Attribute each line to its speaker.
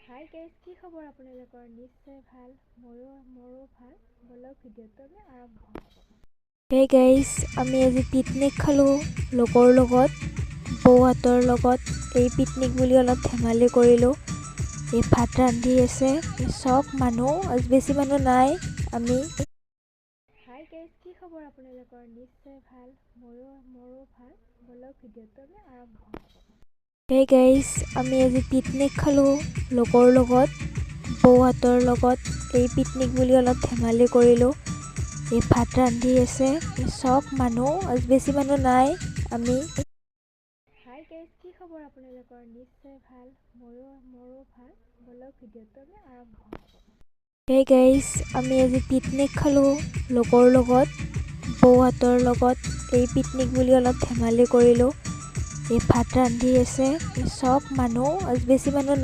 Speaker 1: Hi guys, কি খবৰ আপোনালোকৰ? নিশ্চয় ভাল, ময়ো মোৰো ভাল। ব'লক, ভিডিঅ'টো আমি আৰম্ভ কৰোঁ।
Speaker 2: হে গাইজ, আমি আজি পিকনিক খালোঁ লগৰ লগত, বৌহঁতৰ লগত। এই পিকনিক বুলি অলপ ধেমালি কৰিলোঁ। এই ভাত ৰান্ধি আছে চব মানুহ, আজি বেছি মানুহ নাই আমি।
Speaker 1: হাই গাইজ, কি খবৰ আপোনালোকৰ? নিশ্চয় ভাল, ময়ো মোৰো ভাল। ব'লক, ভিডিঅ'টো আমি আৰম্ভ কৰোঁ।
Speaker 2: হে গাইজ, আমি আজি পিকনিক খালোঁ লগৰ লগত, বৌহঁতৰ লগত। এই পিকনিক বুলি অলপ ধেমালি কৰিলোঁ। এই ভাত ৰান্ধি আছে চব মানুহ, আজি বেছি মানুহ নাই আমি।
Speaker 1: হাই গাইজ, কি খবৰ আপোনালোকৰ? নিশ্চয় ভাল, ময়ো মোৰো ভাল। ব'লক, ভিডিঅ'টো আমি আৰম্ভ কৰোঁ।
Speaker 2: হে গাইজ, আমি আজি পিকনিক খালোঁ লগৰ লগত, বৌহঁতৰ লগত। এই পিকনিক বুলি অলপ ধেমালি কৰিলোঁ। এই ভাত ৰান্ধি আছে চব মানুহ, আজি বেছি মানুহ নাই।